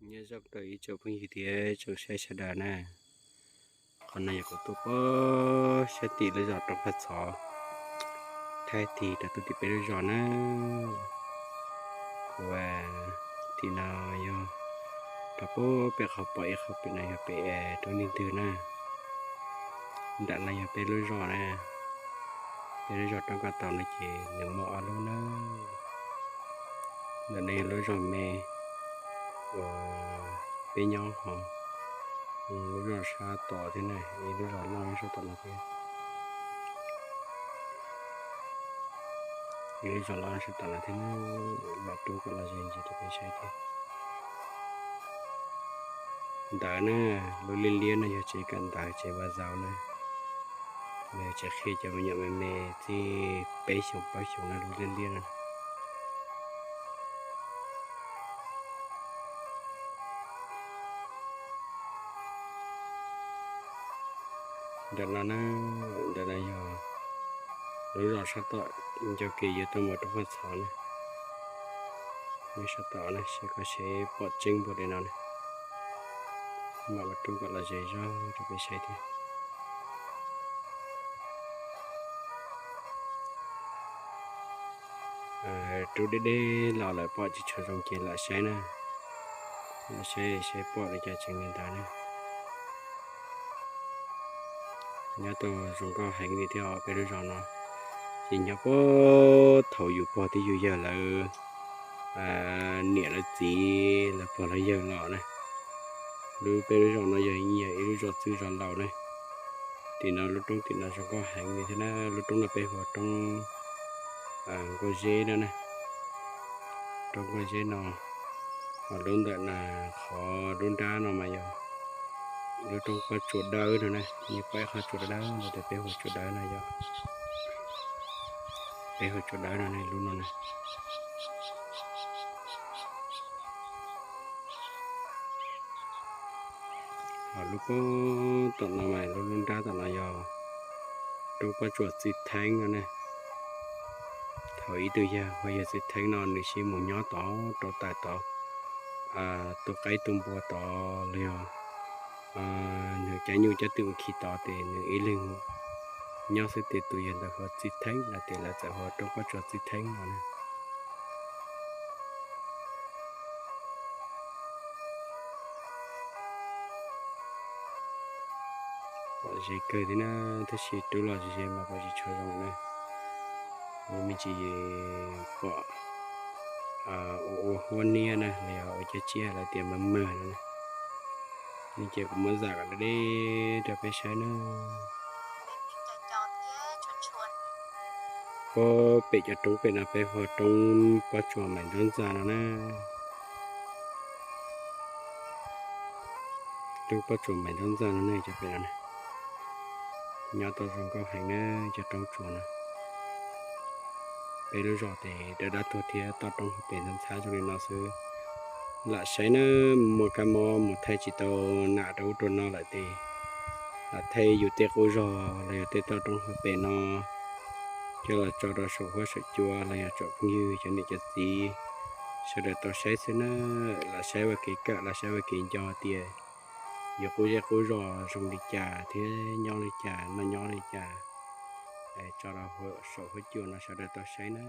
Nyob zoo rau ib tsoom phooj ywg thiab tsoom saib sawv daws na. Qhov no yog kuv tuaj pem sab tim lub zos Roob Phaj Txhov, thaij tig rau tuaj tim peb lub zos na. Kuv tim no yog rau pem, peb qhov pom ib qho pem no yog pem roob ntwg ntwg na. Nram no yog peb lub zos na. Peb lub zos Roob Kaj Tau no ces nws muaj ob lub na. Ntawm no yog lub zos me uas peb nyob hos, lub zos sab tod thiab na, ib lub zos loj sab tom no thiab. Ib lub zos loj sab tom no thiab, mam rub kom los ze ntsis rau peb saib thiab. Ntawd na, lub liab liab no yog tsev kawm ntawv tsev vaj zaum na. Nws tsev qhia cov me nyuam me me txij peb xyoos plaub xyoos na, lub liab liab na. Ntawm no na, ntawm no yog lub zos sab tom, nco kev yuav tuaj mus rau Phaj Txhov na. Nyob sab tom na, seb koj seb pom tseeb npaum li no na. Mam ua rub kom los ze zog rau peb saib thiab. Rub deb deb los lawm pom tsis tshua zoo ces lam saib na. Lam saib seb pom li cas tseem li ntawd na. Nyob tau zoo nkauj heev li thiab os peb lub zos no. Ces nyob puag thaum yus pog thiab yus yawg lawv, niam lawv txiv lawv pog lawv yawg los na. Lub peb lub zos no yog ib lub zos txwj zos laus na. Tim no lub roob tim no zoo nkauj heev li thiab na. Lub roob no peb hu ua roob Nkauj Zeb no na. Roob Nkauj Zeb no, ho lub ntawm na, qhov lub nrab no mas yog lub roob pob tsuas dawb no na. Nws pom ib qho tsuas dawb dawb no tias peb hu tsuas dawb no yog, peb hu tsuas dawb no ne, lub no na. Ho lub pob tom no mas lub lub nrab tom no yog roob pob tsuas Txij Theeb no ne. Thaum ib tug yawg hu ua yawg Txij Theeb no nws sib mus nyob tod rau taws tod, tu qaib tu npua tod los yog nws cab nyuj cab twm ua khi tod ces nws ib leeg nyob xwb ces tus yawg ntawd hu ua Txij Theeb no ces lawv txawm hu ua roob pob tsuas Txij Theeb no na. Pom ze kawg thiab na, tab sis rub los ze mas pom tsis tshua zoo na. Ua me ntsis pom ua ua huab niab na los yog ua cov tsiaj lawv tias mawg mawg no na. Ces kuv muab zam kom deb deb rau peb saib na. Puag pem cov roob pem no peb hu ua roob pob tsuas Maim Ntaub Ntxa no na. Roob pob tsuas Maim Ntaub Ntxa no ne cov pem no na. Nyob tau zoo nkauj heev na cov roob tsuas no. Peb lub zos ces dawb dawb tuag thiab toj roob hauv pes ntxhab ntxhab zoo li no xwb. Lam saib na, muaj kab mob mus thaij tsis tau nam rau ub rau no lawm ces lam thaij yus tej qub zos los yog tej toj roob hauv pes no coj los tso rau saum huab saum cua los yog tsoom phooj ywg cov niam cov txiv sawv daws tau saib xwb na. Lam saib ua kev kawm, lam saib ua kev nco tias yus qub zej qub zos zoo li cas thiab nyob li cas noj nyob li cas, tso rau saum huab cua no sawv daws tau saib na.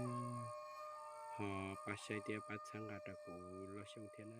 Ho pab saib thiab pab txhawb nqa rau kuv Lauj Xyooj thiab na.